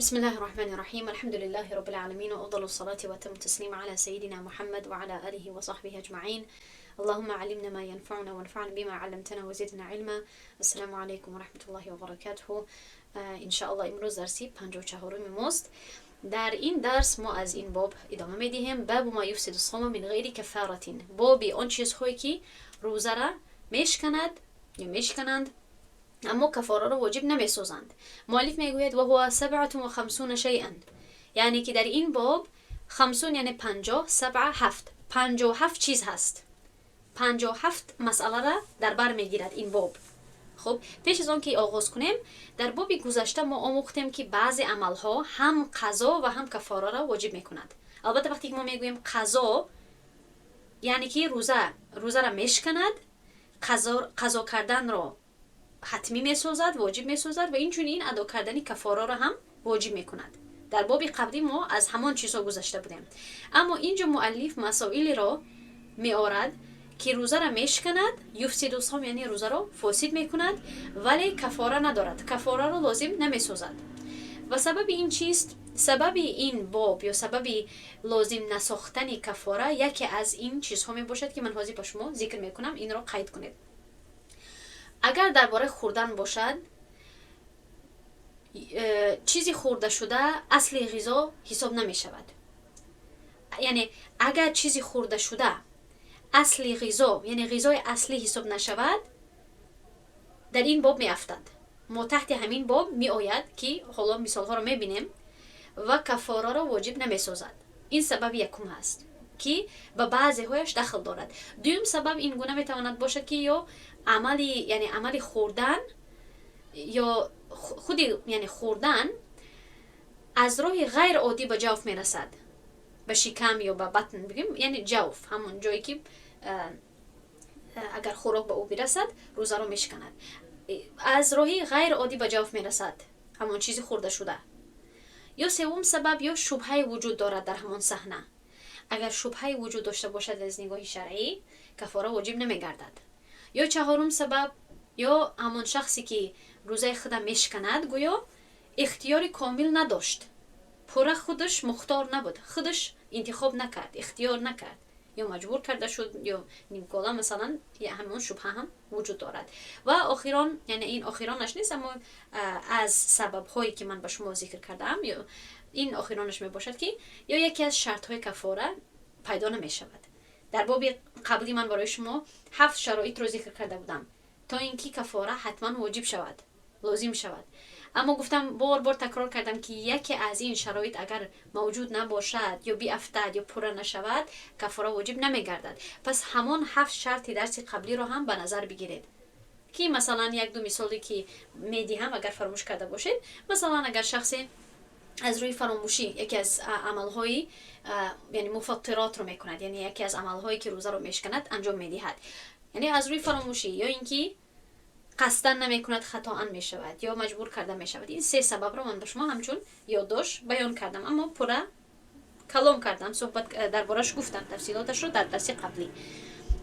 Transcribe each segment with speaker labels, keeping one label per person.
Speaker 1: بسم الله الرحمن الرحيم، الحمد لله رب العالمين، وأفضل الصلاة وأتم التسليم على سيدنا محمد وعلى آله وصحبه أجمعين. اللهم علمنا ما ينفعنا وانفعنا بما علمتنا وزدنا علما. السلام عليكم ورحمة الله وبركاته. انشاءالله امروز درسی 54 ماست. در این درس ما از این باب ادامه میدهیم، باب ما يفسد الصوم من غير كفارة، боби он чизҳое ки рӯзара мешканад ё мешкананд, аммо кафораро воҷиб намесозанд. Муаллиф мегӯяд: وهو 57 شيئا، яъне ки дар ин боб خمسون яъне 50، سبعة ҳафт، 57 чиз ҳаст، 57 масъалара дар бар мегирад ин боб. Хуб, пеш аз он ки оғоз кунем, дар боби гузашта мо омӯхтем, ки баъзе амалҳо ҳам қазо ва ҳам кафораро воҷиб мекунад. Албатта, вақте ки мо мегӯем қазо, яъне ки рӯзара мешканад, қазо карданро ҳатмӣ месозад, воҷиб месозад ва инчунин адо кардани кафораро ҳам воҷиб мекунад. Дар боби қаблӣ мо аз ҳамон чизҳо гузашта будем, аммо инҷо муаллиф масоилеро меорад, ки рӯзара мешканад، يفسد الصوم، яъне рӯзаро фосид мекунад, вале кафора надорад, кафораро лозим намесозад. Ва сабаби ин чист? Сабаби ин боб ё сабаби лозим насохтани кафора яке аз ин чизҳо мебошад, ки ман ҳозир ба шумо зикр мекунам. Инро қайд кунед. Агар дар бораи хӯрдан бошад, чизи хӯрдашуда асли ғизо ҳисоб намешавад. Яъне агар чизи хӯрдашуда асли ғизо, яъне ғизои аслӣ ҳисоб нашавад, дар ин боб меафтад. Мо таҳти ҳамин боб меояд, ки ҳоло мисолҳоро мебинем, ва кафораро воҷиб намесозад. Ин сабаби якум ҳаст, ки ба баъзеҳояш дахл дорад. Дуюм сабаб ин гуна метавонад бошад, ки ё амали, яъне амали хӯрдан ё худи, яъне хӯрдан аз роҳи ғайриоддӣ ба ҷавф мерасад, ба шикам ё ба батн бигӯем, яъне ҷавф, ҳамон ҷое ки агар хӯрок ба ӯ бирасад, рӯзаро мешиканад. Аз роҳи ғайриоддӣ ба ҷавф мерасад ҳамон чизи хӯрдашуда. Ё севум сабаб, ё шубҳае вуҷуд дорад дар ҳамон саҳна. Агар шубҳае вуҷуд дошта бошад, аз нигоҳи шаръӣ кафора воҷиб намегардад. Ё чаҳорум сабаб, ё ҳамон шахсе ки рӯзаи худа мешиканад, гӯё ихтиёри комил надошт, пурра худаш мухтор набуд, худаш интихоб накард, ихтиёр накард, ё маҷбур карда шуд, ё нимкола масалан, ҳамон шубҳа ҳам вуҷуд дорад. Ва охирон, яъне ин охиронаш нест, аммо аз сабабҳое ки ман ба шумо зикр кардаам, ин охиронаш мебошад, ки ё яке аз шартҳои кафора пайдо намешавад. Дар боби қаблӣ ман барои шумо ҳафт шароитро зикр карда будам, то ин ки кафора ҳатман воҷиб шавад, лозим шавад. Аммо гуфтам, бор бор такрор кардам, ки яке аз ин шароит агар мавҷуд набошад ё биафтад ё пурра нашавад, кафора воҷиб намегардад. Пас ҳамон ҳафт шарти дарси қаблиро ҳам ба назар бигиред, ки масалан як ду мисоле ки медиҳам, агар фаромӯш карда бошед. Масалан, агар шахсе аз рӯи фаромӯшӣ яке аз амалҳои, яъне муфаттиротро мекунад, яъне яке аз амалҳое ки рӯзаро мешиканад, анҷом медиҳад, яъне аз рӯи фаромӯшӣ ё ин ки қасдан намекунад, хатоан мешавад ё маҷбур карда мешавад. Ин се сабабро ман ба шумо ҳамчун ёддошт баён кардам, аммо пурра калом кардам, суҳбат дар бораш гуфтам, тафсилоташро дар дарси қаблӣ.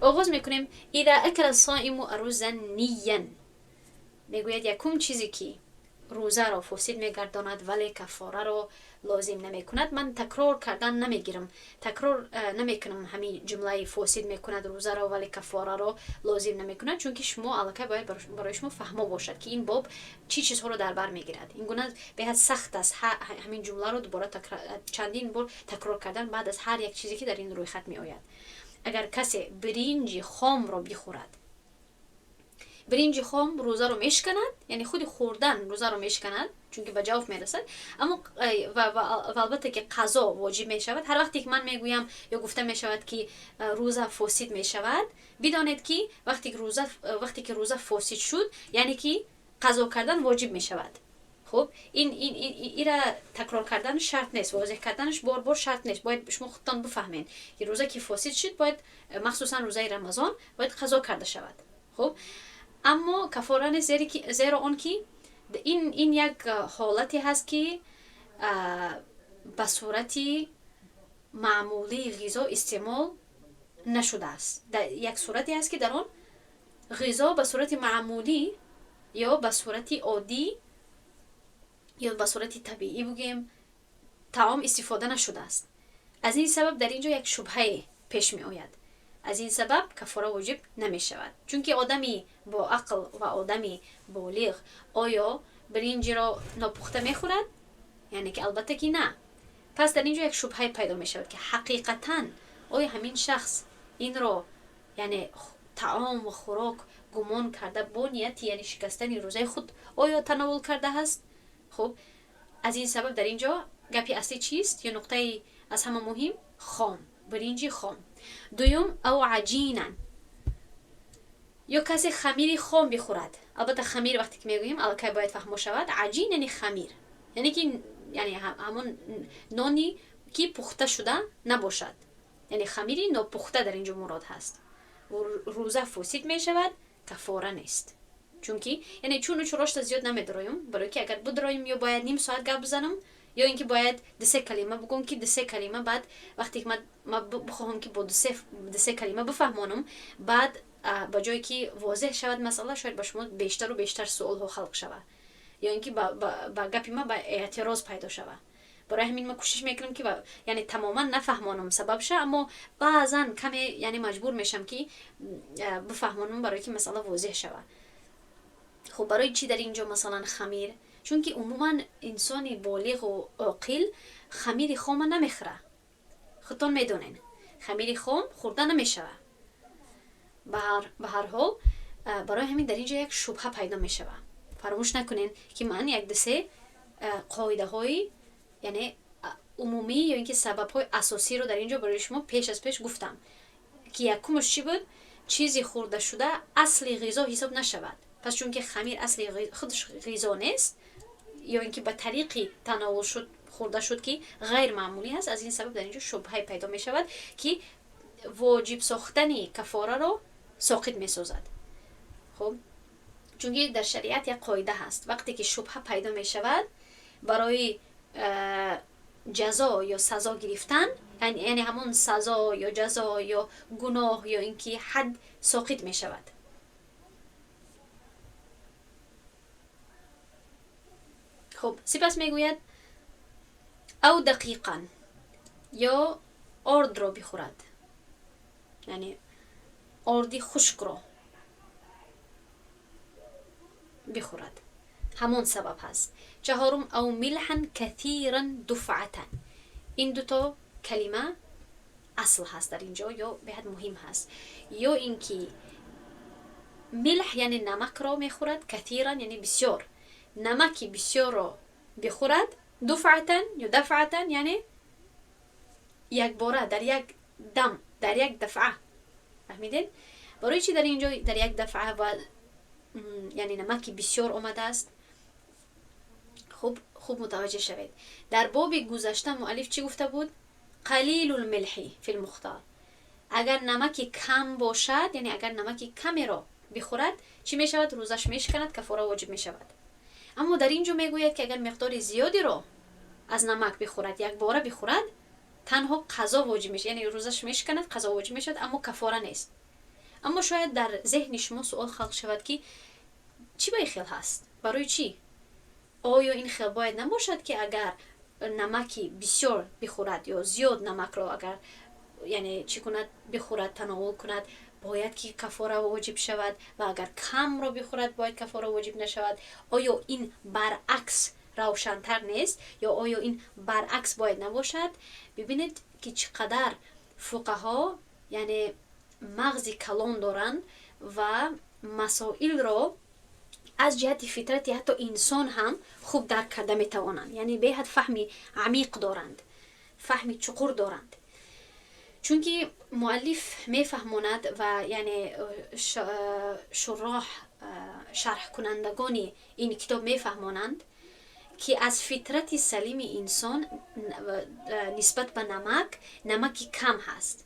Speaker 1: Оғоз мекунем. إذا أكل الصائم أرزا نيئا، мегӯяд, якум чизе ки рӯзаро фосид мегардонад, вале кафораро лозим намекунад. Ман такрор кардан намегирам, такрор намекунам ҳамин ҷумлаи «фосид мекунад рӯзаро, вале кафораро лозим намекунад», чунки шумо аллакай бояд барои шумо фаҳмо бошад, ки ин боб чӣ чизҳоро дар бар мегирад. Ин гуна беҳад сахт аст ҳамин ҷумларо дубора чандин бор такрор кардан баъд аз ҳар як чизе ки дар ин рӯйхат меояд. Агар касе биринҷи хомро бихӯрад, биринҷи хом рӯзаро мешиканад, яъне худи хӯрдан рӯзаро мешиканад, чунки ба ҷавф мерасад, аммо ва албатта ки қазо воҷиб мешавад. Ҳар вақте ки ман мегӯям ё гуфта мешавад, ки рӯза фосид мешавад, бидонед, ки вақте ки рӯза фосид шуд, яъне ки қазо кардан воҷиб мешавад. Хуб, ин ира такрор кардан шарт нест, возеҳ карданаш бор бор шарт нест. Бояд шумо худтон бифаҳмед, ки рӯза ки фосид шуд, бояд, махсусан рӯзаи Рамазон, бояд қазо карда шавад. Хуб, аммо кафора нест, зеро он ки ин як ҳолате ҳаст, ки ба сурати маъмулии ғизо истеъмол нашудааст. Як сурате ҳаст, ки дар он ғизо ба сурати маъмулӣ ё ба сурати оддӣ Ё ба сурати табиӣ бугӯем, таом истифода нашудааст. Аз ин сабаб дар ин ҷо як шубҳае пеш меояд. Аз ин сабаб кафора воҷиб намешавад, чунки одами бо ақл ва одами болиғ оё биринҷиро нопухта мехӯрад? Яъне ки албатта ки на. Пас дар ин ҷо як шубҳае пайдо мешавад, ки ҳақиқатан оё ҳамин шахс инро, яъне таом ва хӯрок гумон карда, бо нияти, яъне шикастани рӯзаи худ оё тановул кардааст? Хуб, аз ин сабаб дар ин ҷо гапи аслӣ чист ё нуқтаи аз ҳама муҳим? Хом, биринҷи хом. Дуюм, أو عجينا, ё касе хамири хом бихӯрад. Албатта, хамир вақте ки мегӯем, аллакай бояд фаҳмо шавад. عجين яъне хамир, яъне ки яъне ҳамон нони ки пухта шуда набошад, яъне хамири нопухта дар ин ҷо мурод ҳаст. Рӯза фосид мешавад, кафора нест. Чунки яъне чуну чурошта зиёд намедороем, барое ки агар бидороем, ё бояд ним соат гап бизанам, ё ин ки бояд дусе калима бугӯм, ки дусе калима баъд вақте ки ма бихоҳам ки бо дусе калима бифаҳмонам, баъд ба ҷое ки возеҳ шавад масъала, шояд ба шумо бештару бештар суолҳо халқ шавад, ё ин ки ба гапи ма ба эътироз пайдо шавад. Барои ҳамин ма кӯшиш мекунам, ки яъне тамоман нафаҳмонам сабабша, аммо баъзан каме яъне маҷбур мешавам, ки бифаҳмонам, барое ки масъала возеҳ шавад. Хуб, барои чӣ дар ин ҷо масалан хамир? Чунки умуман инсони болиғу оқил хамири хома намехӯра. Худтон медонен, хамири хом хӯрда намешавад. Ба ҳар ҳол, барои ҳамин дар ин ҷо як шубҳа пайдо мешавад. Фаромӯш накунен, ки ман як дусе қоидаҳои, яъне умумӣ ё ин ки сабабҳои асосиро дар ин ҷо барои шумо пеш аз пеш гуфтам, ки якумаш чӣ буд? Чизи хӯрдашуда асли ғизо ҳисоб нашавад. Пас чунки хамир асли худаш ғизо нест, ё ин ки ба тариқи тановул шуд, хӯрда шуд, ки ғайрмаъмулӣ аст, аз ин сабаб дар ин ҷо шубҳае пайдо мешавад, ки воҷиб сохтани кафораро соқит месозад. Хуб, чунки дар шариат як қоида ҳаст: вақте ки шубҳа пайдо мешавад, барои ҷазо ё сазо гирифтан, яъне ҳамон сазо ё ҷазо ё гуноҳ ё ин ки ҳад соқит мешавад. Хуб, сипас мегӯяд: أو دقيقا, ё ордро бихӯрад, яъне орди хушкро бихӯрад, ҳамон сабаб ҳаст. Чаҳорум, أو ملحا كثيرا دفعة. Ин дуто калима асл ҳаст дар ин ҷо ё беҳад муҳим ҳаст. Ё ин ки ملح, яъне намакро мехӯрад, كثيرا яъне бисёр, намаки бисёрро бихӯрад, دفعة ё دفعة яъне якбора, дар як дам, дар як дафъа. Фаҳмидед, барои чи дар ин ҷо дар як дафъа ва яъне намаки бисёр омадааст? Хуб, хуб мутаваҷҷеҳ шавед. Дар боби гузашта муаллиф чӣ гуфта буд? قليل الملح في المختار. Агар намаки кам бошад, яъне агар намаки камеро бихӯрад, чӣ мешавад? Рӯзаш мешиканад, кафора воҷиб мешавад. Аммо дар ин ҷо мегӯяд, ки агар миқдори зиёдеро аз намак бихӯрад, якбора бихӯрад, танҳо қазо воҷиб мешавад, яъне рӯзаш мешиканад, қазо воҷиб мешавад, аммо кафора нест. Аммо шояд дар зеҳни шумо суол халқ шавад, ки чӣ ба ин хел ҳаст, барои чӣ? Оё ин хел бояд набошад, ки агар намаки бисёр бихӯрад ё зиёд намакро агар, яъне чӣ кунад, бихӯрад, тановул кунад, бояд ки кафора воҷиб шавад ва агар камро бихӯрад, бояд кафора воҷиб нашавад? Оё ин баръакс равшантар нест ё оё ин баръакс бояд набошад? Бибинед, ки чӣ қадар фуқаҳо, яъне мағзи калон доранд ва масоилро аз ҷиҳати фитрати ҳатто инсон ҳам хуб дарк карда метавонанд, яъне беҳад фаҳми амиқ доранд, фаҳми чуқур доранд. Чунки муаллиф мефаҳмонад ва яъне шурроҳ, шарҳкунандагони ин китоб мефаҳмонанд, ки аз фитрати салими инсон нисбат ба намак намаки кам ҳаст.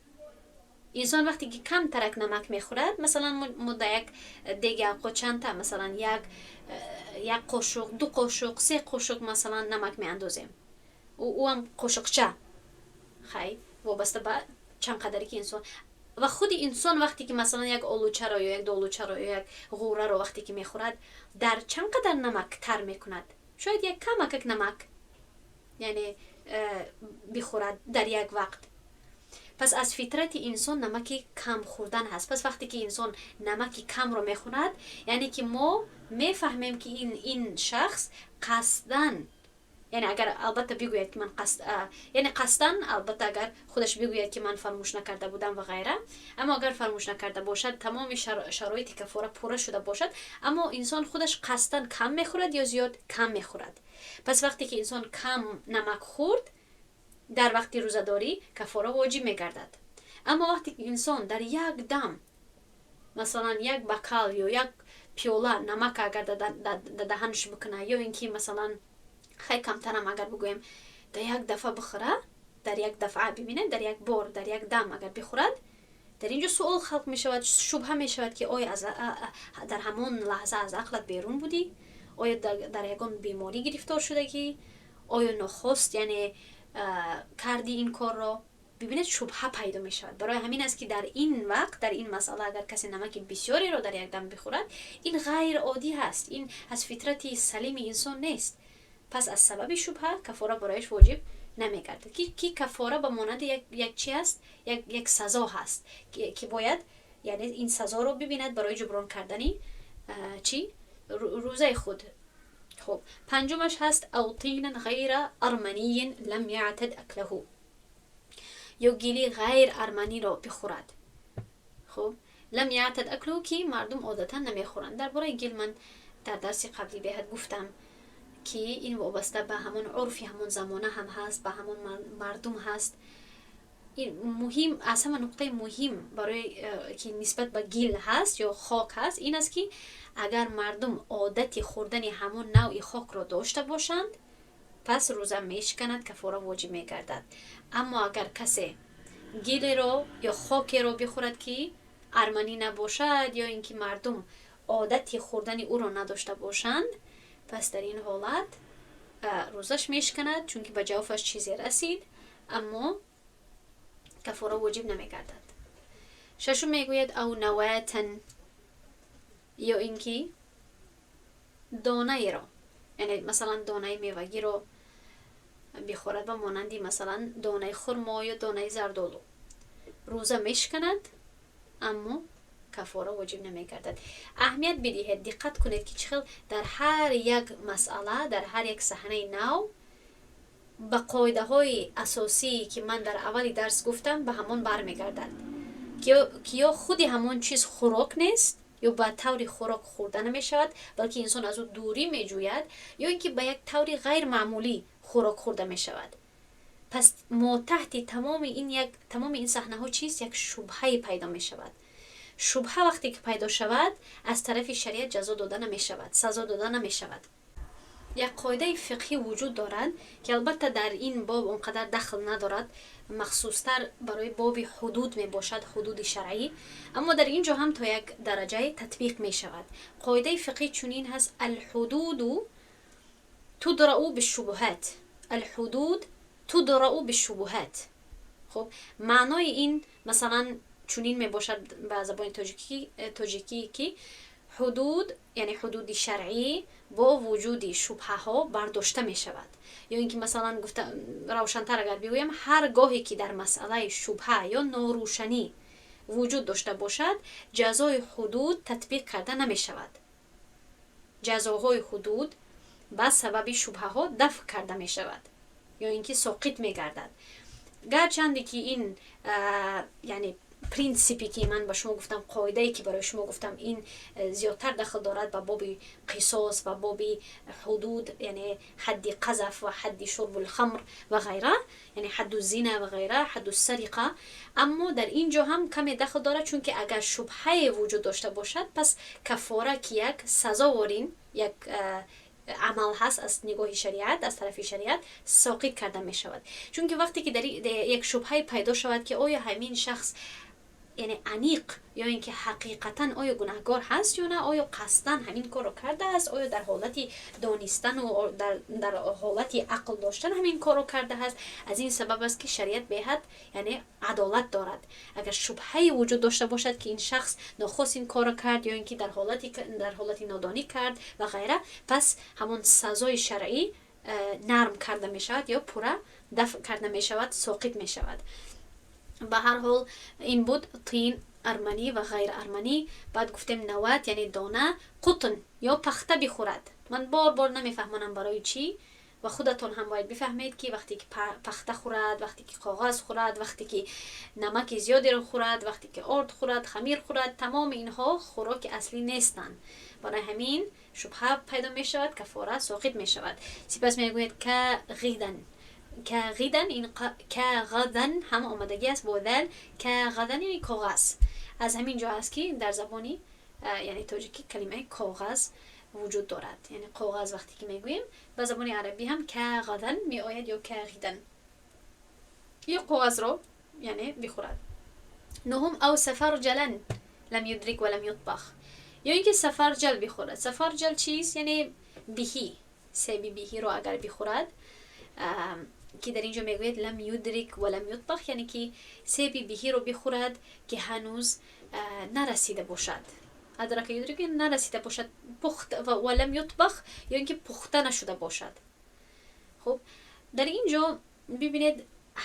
Speaker 1: Инсон вақте ки камтарак намак мехӯрад, масалан, мо дар як деги авқот чандта, масалан, як қошуқ, ду қошуқ, се қошуқ, масалан, намак меандозем, ӯам қошуқча, хай, вобаста ба чанд қадаре ки инсон ва худи инсон вақте ки, масалан, як олучаро ё як ду олучаро ё як ғӯраро вақте ки мехӯрад, дар чанд қадар намак тар мекунад. Шояд як камакак намак, яъне бихӯрад дар як вақт. Пас аз фитрати инсон намаки кам хӯрдан ҳаст. Пас вақте ки инсон намаки камро мехӯрад, яъне ки мо мефаҳмем, ки ин шахс қасдан, яъне агар албатта бигӯяд, ки ман, яъне қасдан, албатта агар худаш бигӯяд, ки ман фаромӯш накарда будам ва ғайра. Аммо агар фаромӯш накарда бошад, тамоми шароити кафора пурра шуда бошад, аммо инсон худаш қасдан кам мехӯрад ё зиёд кам мехӯрад. Пас вақте ки инсон кам намак хӯрд дар вақти рӯзадорӣ, кафора воҷиб мегардад. Аммо вақте ки инсон дар як дам, масалан, як бокал ё як пиёла намак агар дар даҳанаш бикунад, ё ин ки масалан, хай, камтарам агар бигӯем, дар як дафъа бихӯра, дар як дафъа, бибинед, дар як бор, дар як дам агар бихӯрад, дар ин ҷо суол халқ мешавад, шубҳа мешавад, ки оё дар ҳамон лаҳза аз ақлат берун будӣ? Оё дар ягон беморӣ гирифтор шудагӣ? Оё нохост, яъне, кардӣ ин корро? Бибинед, шубҳа пайдо мешавад. Барои ҳамин аст, ки дар ин вақт, дар ин масъала, агар касе намаки бисёреро дар як дам бихӯрад, ин ғайриоддӣ ҳаст, ин аз фитрати салими инсон нест. Пас аз сабаби шубҳа кафора барояш воҷиб намегардад, ки кафора ба монанди як чи аст, як сазо ҳаст, ки бояд, яъне, ин сазоро бибинад барои ҷуброн кардани чӣ? Рӯзаи худ. Хуб, панҷумаш ҳаст: أو طينا غير أرمني لم يعتد أكله, ё гили ғайр арманиро бихӯрад. Хуб, لم يعتد أكله, ки мардум одатан намехӯранд. Дар бораи гил ман дар дарси қаблӣ беҳад гуфтам, ки ин вобаста ба ҳамон урфи ҳамон замона ҳам ҳаст, ба ҳамон мардум ҳаст. Муҳим, аз ҳама нуқтаи муҳим барои ки нисбат ба гил ҳаст ё хок ҳаст, ин аст, ки агар мардум одати хӯрдани ҳамон навъи хокро дошта бошанд, пас рӯза мешиканад, кафора воҷиб мегардад. Аммо агар касе гилеро ё хокеро бихӯрад, ки арманӣ набошад ё ин ки мардум одати хӯрдани ӯро надошта бошанд, пас дар ин ҳолат рӯзаш мешиканад, чунки ба ҷавфаш чизе расид, аммо кафора воҷиб намегардад. Шашум мегӯяд: أو نواة, ё ин ки донаеро, яъне масалан донаи мевагиро бихӯрад, ба монанди масалан донаи хурмо ё донаи зардолу, рӯза мешиканад, аммо кафора воҷиб намегардад. Аҳамият бидиҳед, диққат кунед, ки чӣ хел дар ҳар як масъала, дар ҳар як саҳнаи нав ба қоидаҳои асосие, ки ман дар аввали дарс гуфтам, ба ҳамон бармегардад, ки ё худи ҳамон чиз хӯрок нест ё ба таври хӯрок хӯрда намешавад, балки инсон аз ӯ дурӣ меҷӯяд, ё ин ки ба як таври ғайрмаъмулӣ хӯрок хӯрда мешавад. Пас мо таҳти тамоми ин як тамоми ин саҳнаҳо чист? Як шубҳае пайдо мешавад. Шубҳа вақте ки пайдо шавад, аз тарафи шариат ҷазо дода намешавад, сазо дода намешавад. Як қоидаи фиқҳӣ вуҷуд дорад, ки албатта дар ин боб он қадар дахл надорад, махсустар барои боби ҳудуд мебошад, ҳудуди шаръӣ, аммо дар ин ҷо ҳам то як дараҷае татбиқ мешавад. Қоидаи фиқҳӣ чунин ҳаст: الحدود تدرأ بالشبهات, الحدود تدرأ بالشبهات. Хуб, маънои ин масалан чунин мебошад ба забони тоҷикӣ, ки ҳудуд, яъне ҳудуди шаръӣ, бо вуҷуди шубҳаҳо бардошта мешавад. Ё ин ки масалан гуфта, равшантар агар бигӯям, ҳар гоҳе ки дар масъалаи шубҳа ё норӯшанӣ вуҷуд дошта бошад, ҷазои ҳудуд татбиқ карда намешавад. Ҷазоҳои ҳудуд ба сабаби шубҳаҳо дафъ карда мешавад ё ин ки соқит мегардад. Гарчанде ки ин, яъне, принсипе, ки ман ба шумо гуфтам, қоидае, ки барои шумо гуфтам, ин зиёдтар дахл дорад ба боби қисос ва боби ҳудуд, яъне ҳадди қазаф ва ҳадди شرب الخمر ва ғайра, яъне حد الزنا ва ғайра, حد السرقة. Аммо дар ин ҷо ҳам каме дахл дорад, чунки агар шубҳае вуҷуд дошта бошад, пас кафора, ки як сазоворин як амал ҳаст аз нигоҳи шариат, аз тарафи шариат соқит карда мешавад. Чунки вақте ки дар як шубҳае пайдо шавад, ки оё ҳамин шахс Яъне аниқ ё ин ки ҳақиқатан оё гунаҳгор ҳаст ё на, оё қасдан ҳамин корро кардааст, оё дар ҳолати донистану дар ҳолати ақл доштан ҳамин корро кардааст. Аз ин сабаб аст, ки шариат беҳад, яъне, адолат дорад. Агар шубҳае вуҷуд дошта бошад, ки ин шахс нохост ин корро кард ё ин ки дар ҳолати нодонӣ кард ва ғайра, пас ҳамон сазои шаръӣ нарм карда мешавад ё пурра дафъ карда мешавад, соқит мешавад. Ба ҳар ҳол, ин буд طين арманӣ ва ғайрарманӣ. Баъд гуфтем نواة, яъне дона, قطن ё пахта бихӯрад. Ман бор бор намефаҳмонам барои чӣ ва худатон ҳам бояд бифаҳмед, ки вақте ки пахта хӯрад, вақте ки коғаз хӯрад, вақте ки намаки зиёдеро хӯрад, вақте ки орд хӯрад, хамир хӯрад, тамоми инҳо хӯроки аслӣ нестанд. Барои ҳамин шубҳа пайдо мешавад, кафора соқит мешавад. Сипас мегӯяд كاغدا. كاغدا, ин كاغذا ҳам омадагӣ аст бо ذال. كاغذا яъне коғаз. Аз ҳамин ҷо аст, ки дар забони, яъне, тоҷикӣ калимаи коғаз вуҷуд дорад. Яъне коғаз вақте ки мегӯем, ба забони арабӣ ҳам كاغذا меояд ё كاغدا. Ё коғазро, яъне, бихӯрад. Нуҳум: أو سفرجلا لم يدرك ولم يطبخ, ё ин ки сафарҷал бихӯрад. Сафарҷал чист? Яъне биҳӣ, себи биҳиро агар бихӯрад, ки дар ин ҷо мегӯяд لم يدرك ولم يطبخ, яъне ки себи биҳиро бихӯрад, ки ҳанӯз нарасида бошад. أدرك يدرك, нарасида бошад, пухт, ولم يطبخ, ё ин ки пухта нашуда бошад. Хуб, дар ин ҷо бибинед,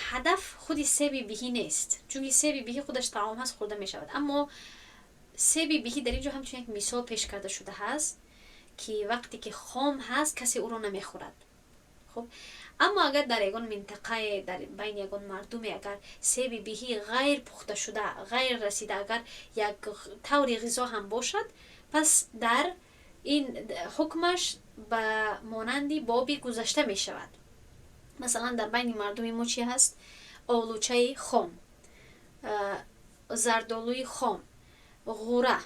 Speaker 1: ҳадаф худи себи биҳӣ нест, чунки себи биҳӣ худаш таом ҳаст, хӯрда мешавад. Аммо себи биҳӣ дар ин ҷо ҳамчун як мисол пеш карда шуда ҳаст, ки вақте ки хом ҳаст, касе ӯро намехӯрад. Хуб, аммо агар дар ягон минтақае, дар байни ягон мардуме агар себи биҳӣ ғайр пухташуда, ғайр расида, агар як таври ғизо ҳам бошад, пас дар ин ҳукмаш ба монанди боби гузашта мешавад. Масалан, дар байни мардуми мо чӣ ҳаст? Олучаи хом, зардолуи хом, ғура.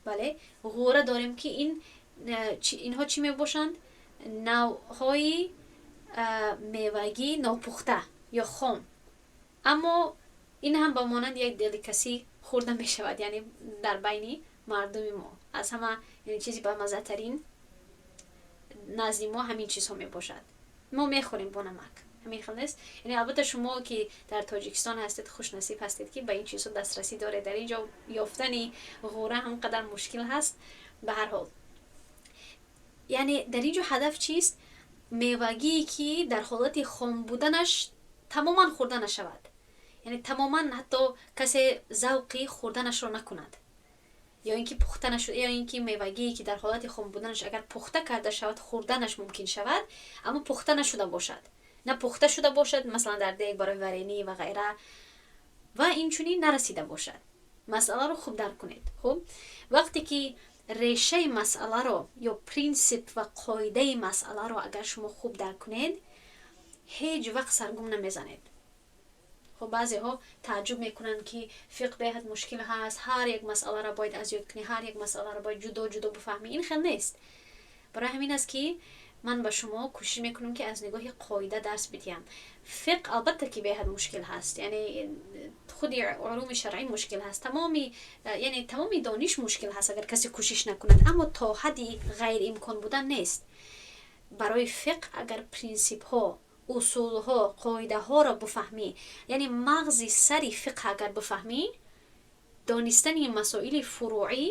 Speaker 1: Бале, ғура дорем, ки ин инҳо чӣ мебошанд? Навъҳои мевагии нопухта ё хом, аммо ин ҳам ба монанди як delicacy хӯрда мешавад. Яъне дар байни мардуми мо аз ҳама чизи бамаззатарин назди мо ҳамин чизҳо мебошад. Мо мехӯрем бо намак, ҳамин хел нест? Яъне, албатта, шумо ки дар Тоҷикистон ҳастед, хушнасиб ҳастед, ки ба ин чизҳо дастрасӣ доред. Дар ин ҷо ёфтани ғӯра ҳам қадар мушкил ҳаст. Ба ҳар ҳол, яъне дар ин ҷо ҳадаф чист? Мевагие, ки дар ҳолати хом буданаш тамоман хӯрда нашавад, яъне тамоман ҳатто касе завқи хӯрданашро накунад, ё ин ки пухта нашуд, ё ин ки мевагие, ки дар ҳолати хом буданаш агар пухта карда шавад, хӯрданаш мумкин шавад, аммо пухта нашуда бошад, на пухта шуда бошад, масалан, дар дег барои варенье ва ғайра, ва инчунин нарасида бошад. Масъаларо хуб дарк кунед. Хуб, вақте ки решаи масъаларо ё принсип ва қоидаи масъаларо агар шумо хуб дарк кунед, ҳеҷ вақт саргум намезанед. Хуб, баъзеҳо тааҷҷуб мекунанд, ки фиқҳ беҳад мушкил ҳаст, ҳар як масъаларо бояд аз ёд кунӣ, ҳар як масъаларо бояд ҷудо ҷудо бифаҳмӣ. Ин хел нест. Барои ҳамин аст, ки ман ба шумо кӯшиш мекунам, ки аз нигоҳи қоида дарс бидиҳам. Фиқҳ, албатта, ки беҳад мушкил ҳаст, яъне худи улуми шаръӣ мушкил ҳаст, тамоми, яъне тамоми дониш мушкил ҳаст, агар касе кӯшиш накунад, аммо то ҳадди ғайриимкон будан нест. Барои фиқҳ агар принсипҳо, усулҳо, қоидаҳоро бифаҳмӣ, яъне мағзи сари фиқҳ агар бифаҳмӣ, донистани масоили фуруъӣ,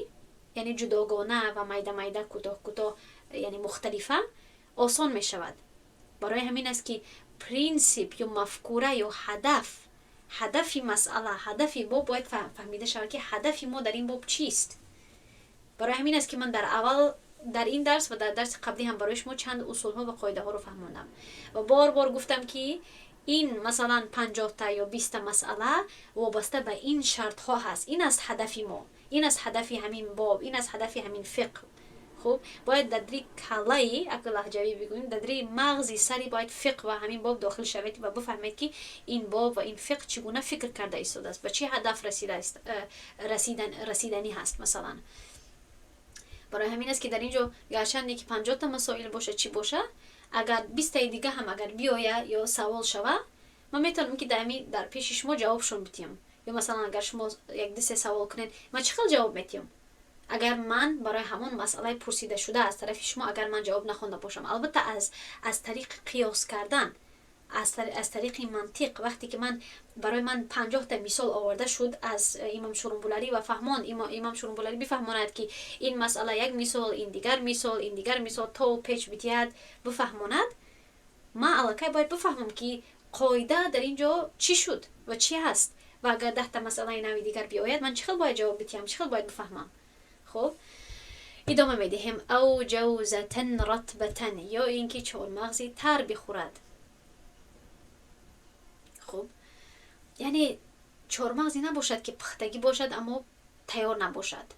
Speaker 1: яъне ҷудогона ва майда майда, кӯтоҳ кӯтоҳ, яъне мухталифа, осон мешавад. Барои ҳамин аст, ки принсип ё мафкура ё ҳадаф, ҳадафи масъала, ҳадафи боб бояд фаҳмида шавад, ки ҳадафи мо дар ин боб чист. Барои ҳамин аст, ки ман дар аввал дар ин дарс ва дар дарси қаблӣ ҳам барои шумо чанд усулҳо ва қоидаҳоро фаҳмондам ва бор бор гуфтам, ки ин, масалан, 50-та ё 20-та масъала вобаста ба ин шартҳо ҳаст. Ин аст ҳадафи мо, ин аст ҳадафи ҳамин боб, ин аст ҳадафи ҳамин фиқҳ. Хуб, бояд дадри каллаи, агар лаҳҷавӣ бигӯем, дадри мағзи сари бояд фиқҳ ва ҳамин боб дохил шавед ва бифаҳмед, ки ин боб ва ин фиқҳ чӣ гуна фикр карда истодааст, ба чӣ ҳадаф расиданӣ ҳаст, масалан. Барои ҳамин аст, ки дар ин ҷо гарчанде ки 50-та масоил бошад, чӣ боша, агар 20-таи дига ҳам агар биёя ё савол шава, ман метавонам, ки дар пеши шумо ҷавобшон бидиҳам. Ё масалан, агар шумо як ду се савол кунед, ман чӣ хел ҷавоб метиҳам, агар ман барои ҳамон масъалаи пурсидашуда аз тарафи шумо, агар ман ҷавоб нахонда бошам? Албатта, аз тариқи қиёс кардан, аз тариқи мантиқ. Вақте ки ман барои ман 50-та мисол оварда шуд аз имом Шурумбуларӣ ва фаҳмон, имом Шурумбуларӣ бифаҳмонад, ки ин масъала як мисол, ин дигар мисол, ин дигар мисол, то печ бидиҳад, бифаҳмонад, ман аллакай бояд бифаҳмам, ки қоида дар ин ҷо чӣ шуд ва чӣ ҳаст. Ва агар 10-та масъалаи нави дигар биояд, ман чӣ хел бояд ҷавоб бидиҳам, чӣ хел бояд бифаҳмам? Хуб, идома медиҳем. أو جوزة رطبة, ё ин ки чормағзи тар бихӯрад. Хуб, яъне чормағзе набошад, ки пухтагӣ бошад, аммо тайёр набошад.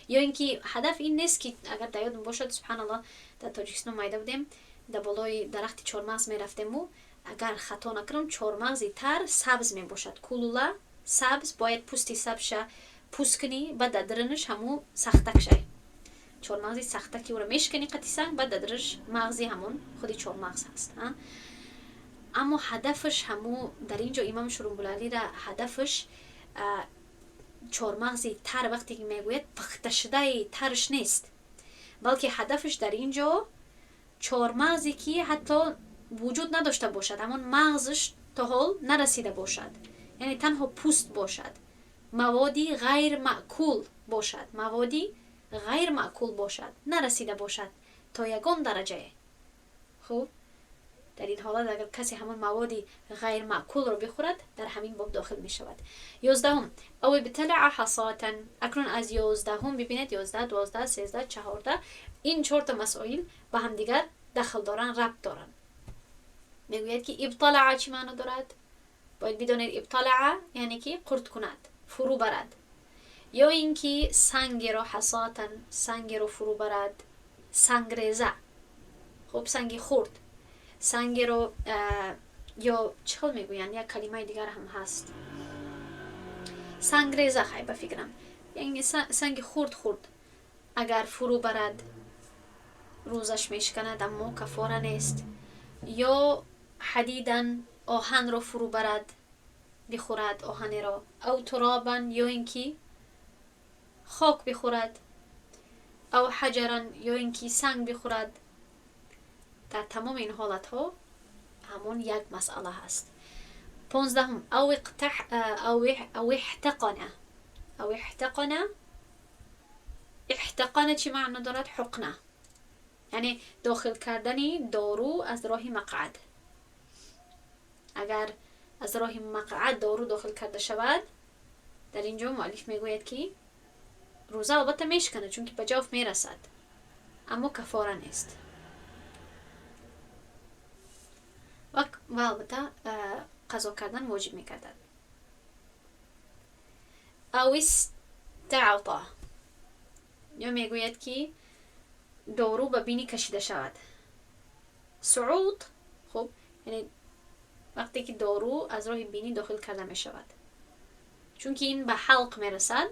Speaker 1: Ё ин ки ҳадаф ин нест, ки агар дар ёдм бошад, субҳаналлоҳ, дар Тоҷикистон майда будем, дар болои дарахти чормағз мерафтему, агар хато накунам, чормағзи тар сабз мебошад, кулула сабз, бояд пӯсти сабзша пӯст кунӣ, баъд дар дарунаш ҳамун сахтак шай, чормағзи сахтаки, ӯро мешканӣ қати санг, баъд дар дарунаш мағзи ҳамон худи чормағз ҳаст. Аммо ҳадафаш ҳаму дар ин ҷо имом Шурумбулалира ҳадафаш чормағзи тар вақте ки мегӯяд, пухташудаи тарш нест, балки ҳадафаш дар ин ҷо чормағзе, ки ҳатто вуҷуд надошта бошад, ҳамон мағзаш то ҳол нарасида бошад, яъне танҳо пӯст бошад, маводи ғайрмаъкул бошад, маводи ғайрмаъкул бошад, нарасида бошад то ягон дараҷае. Хуб, дар ин ҳолат агар касе ҳамон маводи ғайрмаъкулро бихӯрад, дар ҳамин боб дохил мешавад. 11-ум: أو ابتلع حصاة. Акнун аз 11-ум бибинед: 11, 12, 13, 14, ин чорта масоил ба ҳамдигар дахл доранд, рабт доранд. Мегӯяд, ки ابتلع чӣ маъно дорад? Бояд бидонед, ابتلع яъне ки қурт кунад, фурӯ барад, ё ин ки сангеро, حصاة, сангеро фурӯ барад, сангреза, хуб, санги хурд, сангеро, ё чӣ хел мегӯянд, як калимаи дигар ҳам ҳаст, сангреза, хай, ба фикрам, яъне санги хурд хурд агар фурӯ барад, рӯзаш мешиканад, аммо кафора нест. Ё حديدا, оҳанро фурӯ барад, бихӯрад оҳанеро, أو ترابا, ё ин ки хок бихӯрад, أو حجرا, ё ин ки санг бихӯрад. Дар тамоми ин ҳолатҳо ҳамон як масъала ҳаст. 15-ум: أو احتقن. أو احتقن. احتقن чӣ маъно дорад? Ҳуқна, яъне дохил кардани дору аз роҳи мақъад. Агар аз роҳи мақъад дору дохил карда шавад, дар ин ҷо муаллиф мегӯяд, ки рӯза албатта мешиканад, чунки ба ҷавф мерасад, аммо кафора нест ва албатта қазо кардан воҷиб мегардад. أو استعط, ё мегӯяд, ки дору ба бинӣ кашида шавад, سعوط. Хуб, яъне вақте ки дору аз роҳи бинӣ дохил карда мешавад, чунки ин ба ҳалқ мерасад,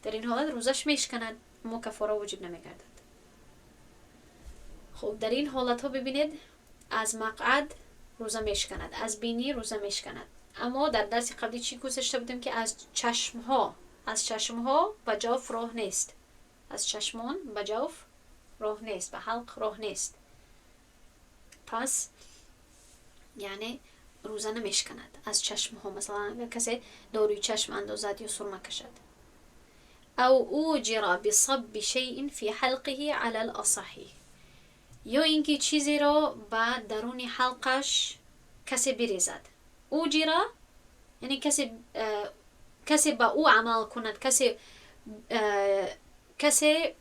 Speaker 1: дар ин ҳолат рӯзаш мешиканад, аммо кафора воҷиб намегардад. Хуб, дар ин ҳолатҳо бибинед: аз мақъад рӯза мешиканад, аз бинӣ рӯза мешиканад, аммо дар дарси қаблӣ чӣ гузашта будем? Ки аз чашмҳо ба ҷавф роҳ нест, аз чашмон ба ҷавф роҳ нест, ба ҳалқ роҳ нест. Пас яъне рӯза намешиканад аз чашмҳо, масалан, агар касе доруи чашм андозад ё сурма кашад. أو أوجر بصب شيء في حلقه على الأصح, ё ин ки чизеро ба даруни ҳалқаш касе бирезад. أوجر яъне касе ба ӯ амал кунад, касе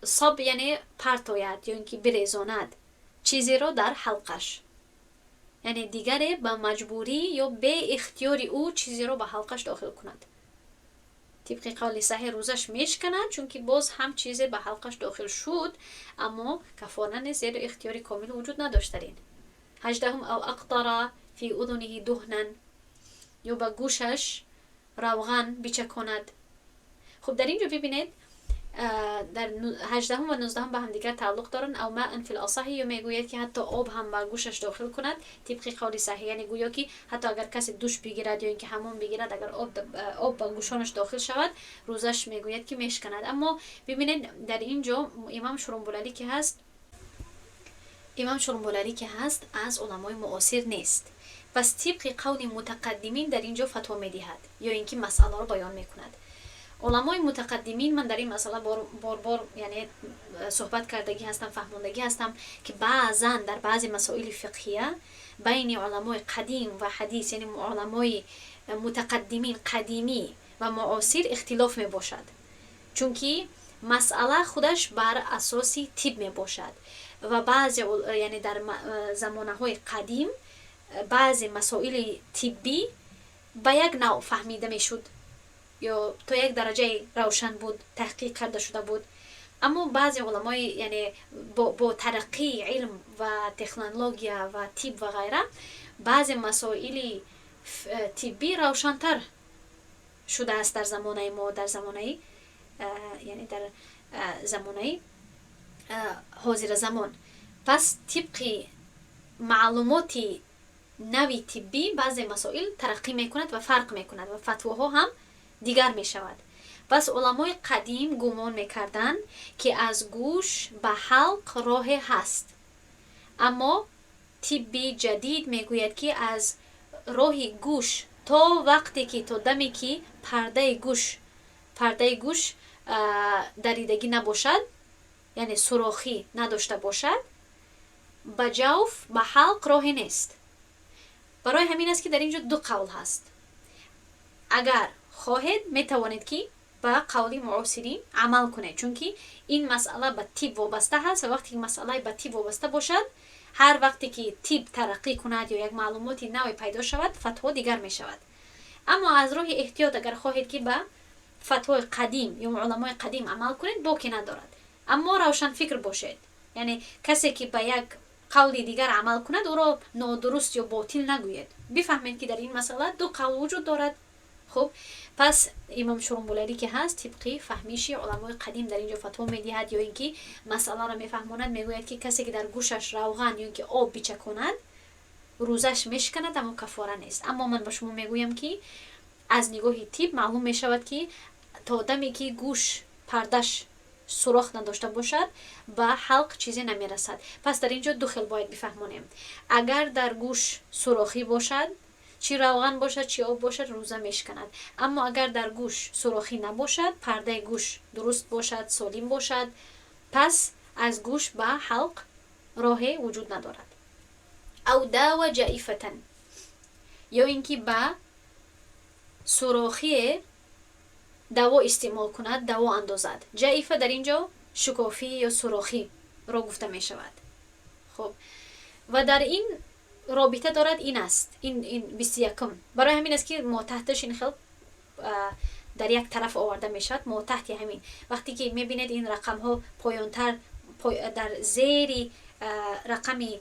Speaker 1: صب яъне партояд ё ин ки бирезонад чизеро дар ҳалқаш, яъне дигаре ба маҷбурӣ ё беихтиёри ӯ чизеро ба ҳалқаш дохил кунад. Тибқи қавли саҳеҳ, рӯзаш мешиканад, чунки боз ҳам чизе ба ҳалқаш дохил шуд, аммо кафора нест, зеро ихтиёри комил вуҷуд надошт дар ин. 18-ум: أو أقطر في أذنه دهنا, ё ба гӯшаш равған бичаконад. Хуб, дар ин ҷо бибинед. Дар 18-ум ва 19-ум ба ҳамдигар тааллуқ доранд. أو ماء في الأصح, ё мегӯяд, ки ҳатто об ҳам ба гӯшаш дохил кунад, тибқи қавли саҳеҳ. Яъне гӯё ки ҳатто агар касе душ бигирад ё ин ки ҳаммом бигирад, агар об ба гӯшонаш дохил шавад, рӯзаш, мегӯяд, ки мешканад. Аммо бибинед, дар ин ҷо имом Шурумбулалӣ ки ҳаст, аз уламои муосир нест. Пас тибқи қавли мутақаддимин дар ин ҷо фатво медиҳад ё ин ки масъаларо баён мекунад. Уламои мутақаддимин, ман дар ин масъала борбор, яъне, суҳбат кардагӣ ҳастам, фаҳмондагӣ ҳастам, ки баъзан дар баъзе масоили фиқҳия байни уламои қадим ва ҳадис, яъне уламои мутақаддимин, қадимӣ ва муосир, ихтилоф мебошад, чунки масъала худаш бар асоси тиб мебошад ва баъзе, яъне, дар замонаҳои қадим баъзе масоили тиббӣ ба як навъ фаҳмида мешуд ё то як дараҷаи равшан буд, таҳқиқ карда шуда буд. Аммо баъзе уламои, яъне, бо тараққии илм ва технология ва тиб ва ғайра, баъзе масоили тиббӣ равшантар шудааст дар замонаи мо, дар замонаи, яъне, дар замонаи ҳозиразамон. Пас тибқи маълумоти нави тиббӣ баъзе масоил тараққӣ мекунад ва фарқ мекунад ва фатвоҳо ҳам дигар мешавад. Пас уламои қадим гумон мекарданд, ки аз гӯш ба ҳалқ роҳе ҳаст, аммо тибби ҷадид мегӯяд, ки аз роҳи гӯш то вақте ки, то даме ки пардаи гӯш даридагӣ набошад, яъне сурохӣ надошта бошад, ба ҷавф, ба ҳалқ роҳе нест. Барои ҳамин аст, ки дар ин ҷо ду қавл ҳаст. Агар хоҳед, метавонед, ки ба қавли муосирин амал кунед, чунки ин масъала ба тиб вобаста ҳаст ва вақте ки масъалаи ба тиб вобаста бошад, ҳар вақте ки тиб тараққӣ кунад ё як маълумоти наве пайдо шавад, фатво дигар мешавад. Аммо аз роҳи эҳтиёт, агар хоҳед, ки ба фатвои қадим ё уламои қадим амал кунед, боке надорад. Аммо равшанфикр бошед, яъне касе ки ба як қавли дигар амал кунад, ӯро нодуруст ё ботил нагӯед. Бифаҳмед, ки дар ин масъала ду қавл вуҷуд дорад. Хуб, пас имом Шурумбулалӣ ки ҳаст, тибқи фаҳмиши уламои қадим дар ин ҷо фатво медиҳад ё ин ки масъаларо мефаҳмонад. Мегӯяд, ки касе ки дар гӯшаш равған ё ин ки об бичаконад, рӯзаш мешиканад, аммо кафора нест. Аммо ман ба шумо мегӯям, ки аз нигоҳи тиб маълум мешавад, ки то даме ки гӯш пардаш сурох надошта бошад, ба ҳалқ чизе намерасад. Пас дар ин ҷо ду хел бояд бифаҳмонем: агар дар гӯш сурохӣ бошад, чӣ равған бошад, чӣ об бошад, рӯза мешиканад. Аммо агар дар гӯш сурохӣ набошад, пардаи гӯш дуруст бошад, солим бошад, пас аз гӯш ба ҳалқ роҳе вуҷуд надорад. أو داوى جائفة, ё ин ки ба сурохие даво истеъмол кунад, даво андозад. Ҷаифа дар ин ҷо шукофӣ ё сурохиро гуфта мешавад. Хуб, ва дар ин робита дорад, ин аст ин 21-ум. Барои ҳамин аст, ки мотаҳташ ин хел дар як тараф оварда мешавад. Мотаҳти ҳамин, вақте ки мебинед, ин рақамҳо поёнтар, дар зери рақами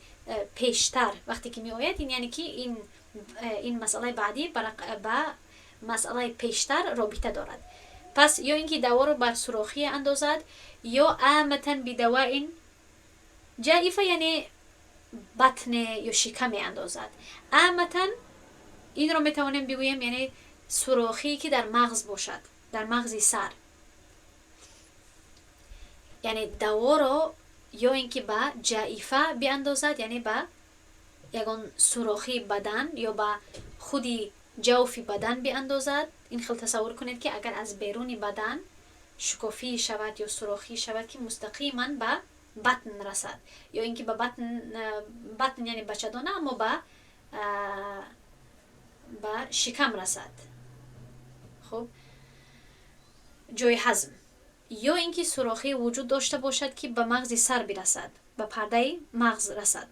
Speaker 1: пештар вақте ки меояд, ин яъне ки ин масъалаи баъдӣ ба масъалаи пештар робита дорад. Пас ё ин ки даворо бар сурохие андозад, ё آمة بدواء. جائفة яъне батне ё шикаме андозад. آمة инро метавонем бигӯем, яъне сурохие ки дар мағз бошад, дар мағзи сар. Яъне даворо ё ин ки ба ҷаифа биандозад, яъне ба ягон сурохии бадан ё ба худи ҷавфи бадан биандозад. Ин хел тасаввур кунед, ки агар аз беруни бадан шукофӣ шавад ё сурохӣ шавад, ки мустақиман ба батн расад, ё ин ки ба батн, батн яъне бачадона, аммо ба шикам расад, хуб, ҷои ҳазм, ё ин ки сурохӣ вуҷуд дошта бошад, ки ба мағзи сар бирасад, ба пардаи мағз расад.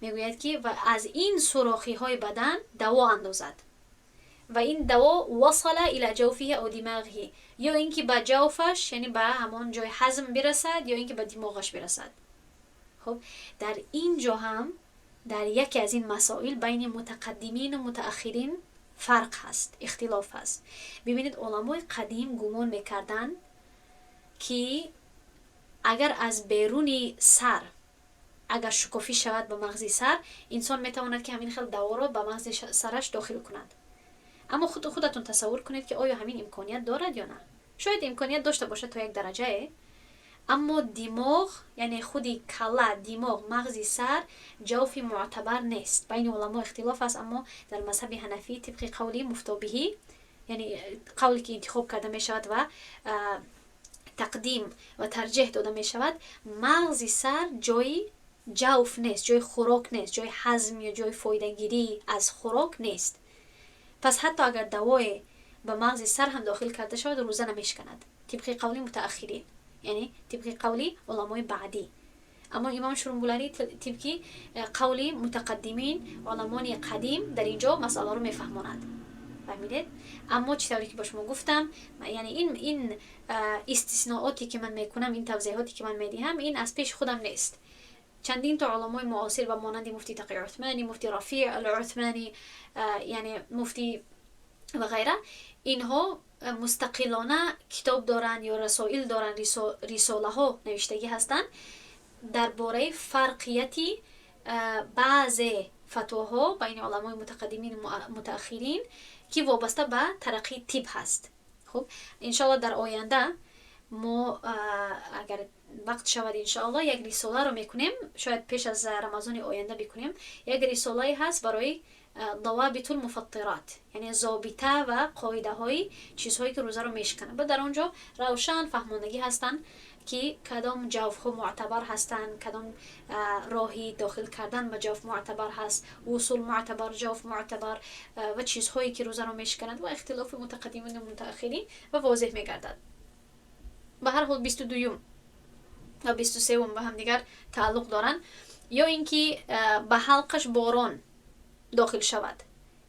Speaker 1: Мегӯяд, ки ва аз ин сурохиҳои бадан даво андозад ва ин даво وصل إلى جوفه أو دماغه, ё ин ки ба ҷавфаш, яъне ба ҳамон ҷои ҳазм бирасад, ё ин ки ба димоғаш бирасад. Хуб, дар ин ҷо ҳам, дар яке аз ин масоил, байни мутақаддимину мутааххирин фарқ ҳаст, ихтилоф ҳаст. Бибинед, уламои қадим гумон мекарданд. Ки агар аз беруни сар агар шукофӣ шавад ба мағзи сар, инсон метавонад, ки ҳамин хел даворо ба мағзи сараш дохил кунад. Аммо худатон тасаввур кунед, ки оё ҳамин имконият дорад ё на. Шояд имконият дошта бошад то як дараҷае, аммо димоғ, яъне худи кала, димоғ, мағзи сар ҷавфи муътабар нест. Байни уламо ихтилоф аст, аммо дар мазҳаби ҳанафӣ тибқи қавли муфтобиҳӣ, яъне қавле ки интихоб карда мешавад ва тақдим ва тарҷеҳ дода мешавад, мағзи сар ҷои ҷавф нест, ҷои хӯрок нест, ҷои ҳазм ё ҷои фоидагирӣ аз хӯрок нест. Пас ҳатто агар давое ба мағзи сар ҳам дохил карда шавад, рӯза намешиканад тибқи қавли мутааххирин, яъне тибқи қавли уламои баъдӣ. Аммо имом Шурумбуларӣ тибқи қавли мутақаддимин, уламони қадим дар ин ҷо масъаларо мефаҳмонад. Фаҳмидед? Аммо чӣ тавре ки ба шумо гуфтам, яъне ин истиснооте ки ман мекунам, ин тавзеҳоте ки ман медиҳам, ин аз пеши худам нест. Чандин то уламои муосир ба монанди муфти Тақи Уthманӣ, муфти Рафеъ ал Уthманӣ, яъне муфти ва ғайра, инҳо мустақилона китоб доранд ё расоил доранд, рисолаҳо навиштагӣ ҳастанд дар бораи фарқияти баъзе фатвоҳо байни уламои мутақаддимину мутааххирин, ки вобаста ба тараққии тиб ҳаст. Хуб, иншоалло, дар оянда мо, агар вақт шавад, иншоалло, як рисоларо мекунем. Шояд пеш аз Рамазони оянда бикунем. Як рисолае ҳаст барои ضوابط المفطرات, яъне зобита ва қоидаҳои чизҳое ки рӯзаро мешикананд. Ба дар он ҷо равшан фаҳмондагӣ ҳастанд, ки кадом ҷавфҳо муътабар ҳастанд, кадом роҳи дохил кардан ба ҷавф муътабар ҳаст, وصول муътабар, ҷавф муътабар ва чизҳое ки рӯзаро мешикананд ва ихтилофи мутақаддимину мутааххирин ва возеҳ мегардад. Ба ҳар ҳол, 22-юм ва 23-ум ба ҳамдигар тааллуқ доранд. Ё ин ки ба ҳалқаш борон дохил шавад,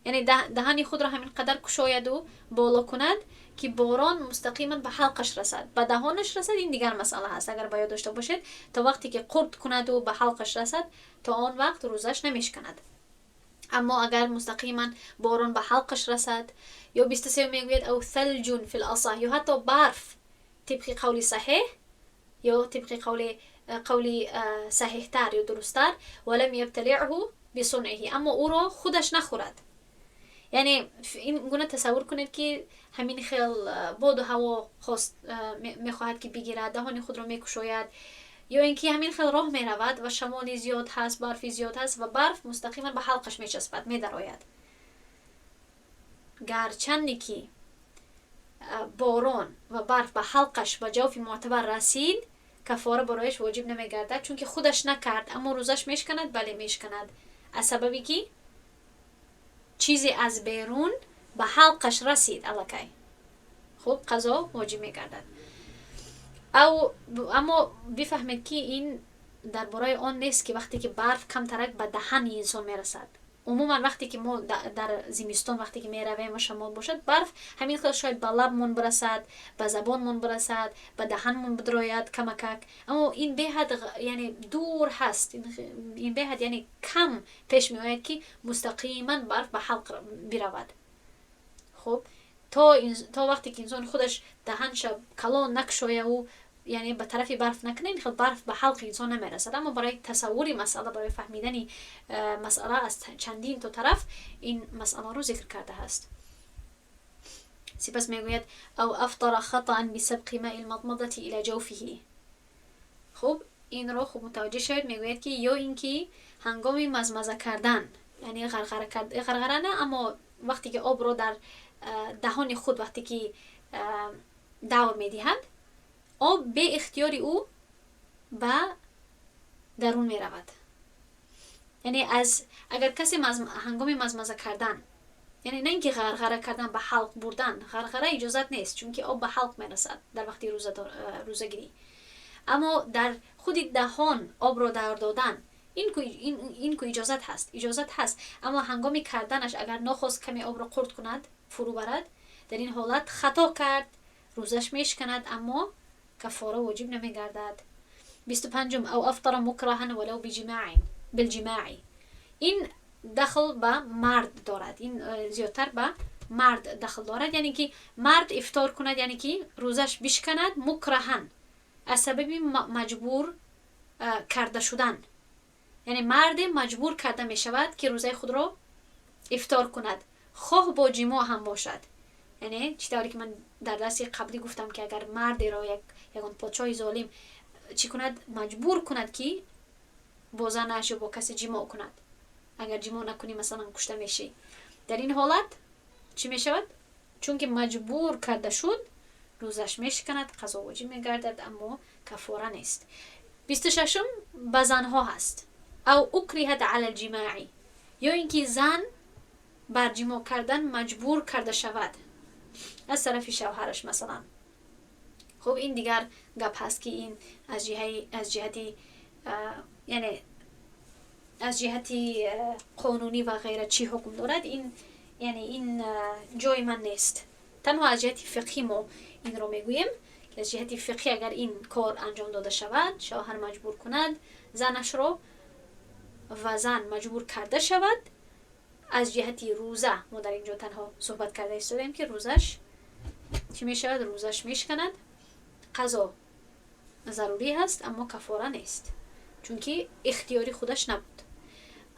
Speaker 1: яъне даҳани худро ҳамин қадар кушояду боло кунад, ки борон мустақиман ба ҳалқаш расад, ба даҳонаш расад, ин дигар масъала ҳаст. Агар ба ёд дошта бошед, то вақте ки қурт кунаду ба ҳалқаш расад, то он вақт рӯзаш намешиканад. Аммо агар мустақиман борон ба ҳалқаш расад, ё 23 мегӯяд: أو ثلج في الأصح, ё ҳатто барф тибқи қавли саҳеҳ ё тибқи қавли саҳеҳтар ё дурусттар, ولم يبتلعه بصنعه, аммо ӯро худаш нахӯрад. Яъне ин гуна тасаввур кунед, ки ҳамин хел боду ҳаво хост, мехоҳад, ки бигирад, даҳони худро мекушояд, ё ин ки ҳамин хел роҳ меравад ва шамоли зиёд ҳаст, барфи зиёд ҳаст ва барф мустақиман ба ҳалқаш мечаспад, медарояд. Гарчанде ки борон ва барф ба ҳалқаш, ба ҷавфи муътабар расид, каффора барояш воҷиб намегардад, чунки худаш накард. Аммо рӯзаш мешиканад? Бале, мешиканад, аз сабаби ки чизе аз берун ба ҳалқаш расид аллакай. Хуб, қазо воҷиб мегардад. Аммо бифаҳмед, ки ин дар бораи он нест, ки вақте ки барф камтарак ба даҳани инсон мерасад. Умуман, вақте ки мо дар зимистон вақте ки меравем ва шамол бошад, барф ҳамин хел шояд ба лабмон бирасад, ба забонмон бирасад, ба даҳанмон бидрояд камакак, аммо ин беҳад, яъне дур ҳаст, ин беҳад, яъне кам пеш меояд, ки мустақиман барф ба ҳалқ биравад. Хуб, то вақте ки инсон худаш даҳанша калон накушояву, яъне ба тарафи барф накунад, ин хел барф ба ҳалқи инсон намерасад. Аммо барои тасаввури масъала, барои фаҳмидани масъала аз чандин то тараф ин масъаларо зикр кардааст. Сипас мегӯяд: أو أفطر خطأ بسبق ماء المضمضة إلى جوفه. Хуб, инро хуб мутаваҷҷеҳ шавед. Мегӯяд, ки ё ин ки ҳангоми мазмаза кардан, яъне ғарғара, ғарғара на, аммо вақте ки обро дар даҳони худ вақте ки давр медиҳад, об беихтиёри ӯ ба дарун меравад. Яъне аз агар касе ҳангоми мазмаза кардан, яъне на ин ки ғарғара кардан, ба ҳалқ бурдан, ғарғара иҷозат нест, чунки об ба ҳалқ мерасад дар вақти рӯзагирӣ, аммо дар худи даҳон обро давр додан, ин ку иҷозат ҳаст, иҷозат ҳаст. Аммо ҳангоми карданаш агар нохост каме обро қурт кунад, фурӯ барад, дар ин ҳолат хато кард, рӯзаш мешиканад, аммо каффора воҷиб намегардад. 25-ум: أو أفطر مكرها ولو بالجماع. Ин дахл ба мард дорад, ин зиёдтар ба мард дахл дорад, яъне ки мард ифтор кунад, яъне ки рӯзаш бишканад مكرها. Аз сабаби маҷбур карда шудан, яъне марде маҷбур карда мешавад, ки рӯзаи худро ифтор кунад, хоҳ бо ҷимоъ ҳам бошад. Яъне чӣ тавре ки ман дар дарси қаблӣ гуфтам, ки агар мардеро ягон подшоҳи золим чӣ кунад, маҷбур кунад, ки бо занаш ё бо касе ҷимоъ кунад, агар ҷимоъ накунӣ, масалан, кушта мешӣ, дар ин ҳолат чӣ мешавад? Чунки маҷбур карда шуд, рӯзаш мешиканад, қазо воҷиб мегардад, аммо кафора нест. 26-ум ба занҳо ҳаст. أو أكرهت على الجماع, ё ин ки зан бар ҷимоъ кардан маҷбур карда шавад аз тарафи шавҳараш, масалан. Хуб, ин дигар гап ҳаст, ки ин аз ҷиҳати, яъне аз ҷиҳати қонунӣ ва ғайра чӣ ҳукм дорад. Ин, яъне, ин ҷои ман нест. Танҳо аз ҷиҳати фиқҳӣ мо инро мегӯем, ки аз ҷиҳати фиқҳӣ агар ин кор анҷом дода шавад, шавҳар маҷбур кунад занашро ва зан маҷбур карда шавад, аз ҷиҳати рӯза мо дар ин ҷо танҳо суҳбат карда истодаем, ки рӯзаш чӣ мешавад? Рӯзаш мешиканад, қазо зарурӣ ҳаст, аммо кафора нест, чунки ихтиёри худаш набуд.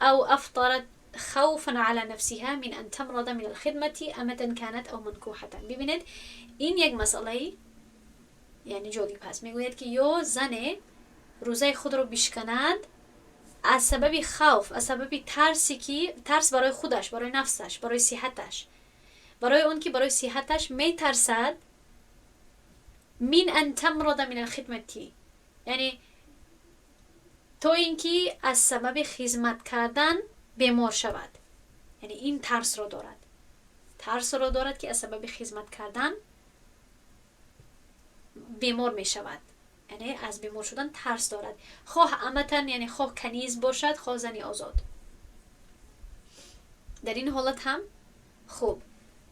Speaker 1: أو أفطرت خوفا على نفسها من أن تمرض من الخدمة، أمة كانت أو منكوحة. ببینید، این یک مسئله یعنی جالب هست. میگوید که یا زن روزه خود رو بشکند از سبب خوف، از سبب ترسی که ترس برای خودش، برای نفسش، برای صحتش، برای اون که برای صحتش میترسد، من أن تمرض من الخدمة، یعنی تا اینکه از سبب خدمت کردن بیمار شود. یعنی این ترس را دارد، ترس را دارد که از سبب خدمت کردن بیمار می شود، یعنی از بیمار شدن ترس دارد، خواه أمة، یعنی خواه کنیز باشد، خواه زنی آزاد. در این حالت هم خوب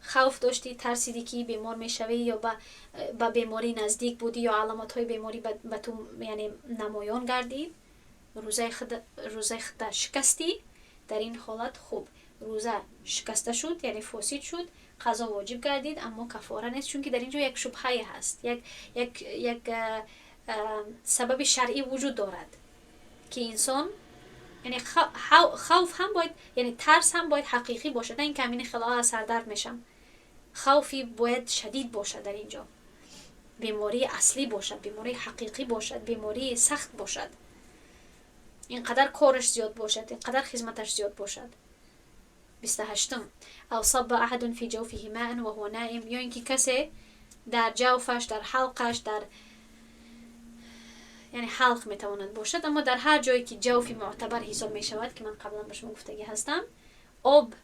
Speaker 1: خوف داشتی، ترسیدی که بیمار میشوی یا به بیماری نزدیک بودی یا علامت های بیماری به تو یعنی نمایان گردید، روزه خود شکستی. در این حالت خوب روزه شکسته شد، یعنی فاسد شد، قضا واجب گردید، اما کفاره نیست، چون که در اینجا یک شبهه هست، یک سبب شرعی وجود دارد که انسان، یعنی خوف هم باید، یعنی ترس هم باید حقیقی باشد، نه اینکه همین خلا سردرد میشم. خوفی باید شدید باشد، در اینجا بیماری اصلی باشد، بیماری حقیقی باشد، بیماری سخت باشد، اینقدر کارش زیاد باشد، اینقدر خدمتش زیاد باشد. 28م أو صب أحد في جوفه ماء وهو نائم, یا اینکه کسی در جوفش، در حلقش، در یعنی حلق میتواند باشد، اما در هر جایی که جوفی معتبر حساب می شود که من قبلا به شما گفتگی هستم، آب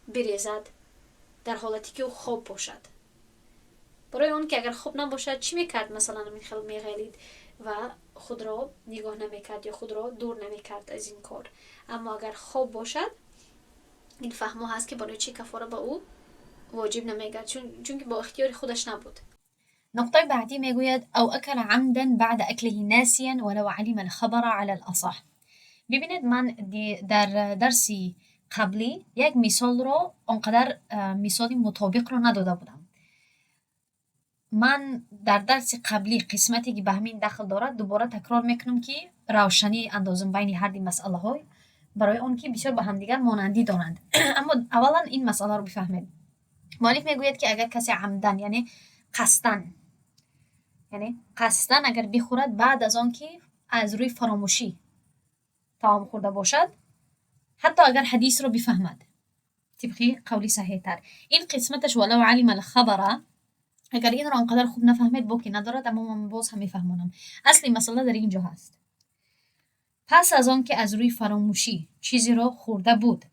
Speaker 1: بریزد در حالتی که او خواب باشد. برای اون که اگر خواب نباشد چی میکرد؟ مثلا این خیلی میغلید و خود را نگاه نمیکرد یا خود را دور نمیکرد از این کار. اما اگر خواب باشد، این فهمو هست که برای چی کفاره به او واجب نمیگرد، چون که با اختیار خودش نبود.
Speaker 2: نقطة بعدی میگوید أو أكل عمدا بعد أكله ناسيا ولو علم الخبر على الأصح. ببینید، من در درسی قبلی یک مثال رو آنقدر مثال مطابق رو نداده بودم. من در درس قبلی قسمتی که به همین دخل دارد دوباره تکرار میکنم که روشنی اندازم بین هر دی مسئله های، برای آن که بسیار به همدیگر مانندی دارند. اما اولا این مسئله رو بفهمید. مؤلف میگوید که اگر کسی عمدا، یعنی قصدا، یعنی قصدا اگر بخورد بعد از آن که از روی فراموشی طعام خورده باشد، حتی اگر حدیث رو بفهمد، طبقی قولی صحیح تر، این قسمتش ولو علم الخبر، اگر این رو آنقدر خوب نفهمید باکی ندارد، اما من باز هم میفهمانم. اصلی مسئله در اینجا هست. پس از آن که از روی فراموشی چیزی را خورده بود،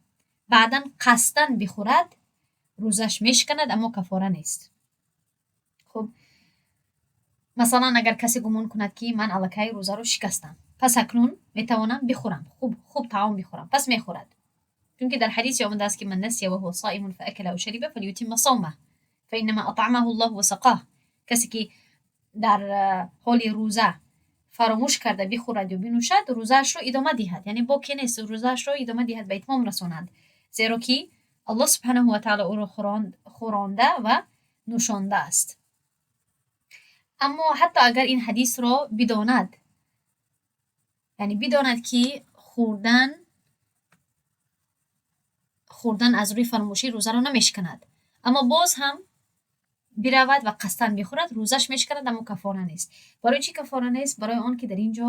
Speaker 2: بعدا قصدا بخورد، روزش میشکند، اما کفاره نیست. خب، مثلا اگر کسی گمان کند که من الکی روزه رو شکستم، پس اکنون میتوانم بخورم، خوب خوب طعام بخورم، پس میخورد، چونکه در حدیث آمده است که من نسي وهو صائم فأكل أو شرب فليتم صومه فإنما أطعمه الله وسقاه. کسی که در حال روزه فراموش کرده بخورد یا بنوشد، روزه‌اش رو ادامه دهد، یعنی باکی نیست، روزه‌اش رو ادامه دهد، به اتمام رساند، زیرا که الله سبحانه و تعالی او را خورانده و نوشانده است. Аммо ҳатто агар ин ҳадисро бидонад, яъне бидонад, ки хӯрдан аз рӯи фаромӯшӣ рӯзаро намешиканад, аммо боз ҳам биравад ва қасдан бихӯрад, рӯзаш мешиканад, аммо кафора нест. Барои чӣ кафора нест? Барои он ки дар ин ҷо